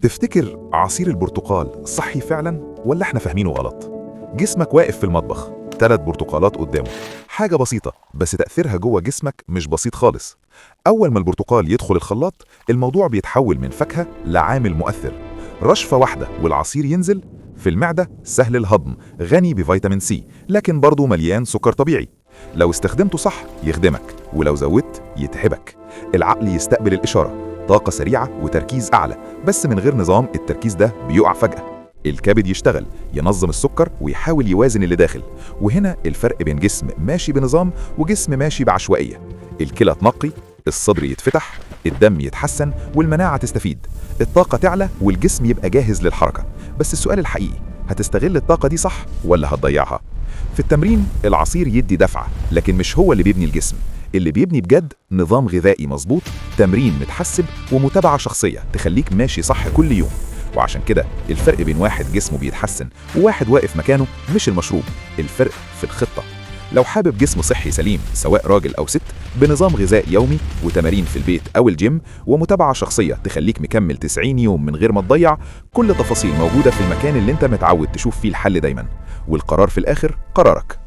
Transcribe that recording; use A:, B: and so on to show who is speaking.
A: تفتكر عصير البرتقال صحي فعلا ولا احنا فاهمينه غلط؟ جسمك واقف في المطبخ، 3 برتقالات قدامه، حاجة بسيطة بس تأثيرها جوه جسمك مش بسيط خالص. أول ما البرتقال يدخل الخلاط الموضوع بيتحول من فاكهة لعامل مؤثر. رشفة واحدة والعصير ينزل في المعدة، سهل الهضم، غني بفيتامين سي، لكن برضه مليان سكر طبيعي. لو استخدمته صح يخدمك، ولو زودت يتعبك. العقل يستقبل الإشارة، طاقة سريعة وتركيز أعلى، بس من غير نظام التركيز ده بيقع فجأة. الكبد يشتغل، ينظم السكر ويحاول يوازن اللي داخل. وهنا الفرق بين جسم ماشي بنظام وجسم ماشي بعشوائية. الكلى تنقي، الصدر يتفتح، الدم يتحسن، والمناعة تستفيد، الطاقة تعلى والجسم يبقى جاهز للحركة. بس السؤال الحقيقي، هتستغل الطاقة دي صح ولا هتضيعها؟ في التمرين العصير يدي دفعة، لكن مش هو اللي بيبني الجسم. اللي بيبني بجد نظام غذائي مظبوط، تمرين متحسب، ومتابعة شخصية تخليك ماشي صح كل يوم. وعشان كده الفرق بين واحد جسمه بيتحسن وواحد واقف مكانه مش المشروب، الفرق في الخطة. لو حابب جسم صحي سليم سواء راجل أو ست، بنظام غذائي يومي وتمارين في البيت أو الجيم ومتابعة شخصية تخليك مكمل 90 يوم من غير ما تضيع، كل تفاصيل موجودة في المكان اللي انت متعود تشوف فيه الحل دايما. والقرار في الآخر قرارك.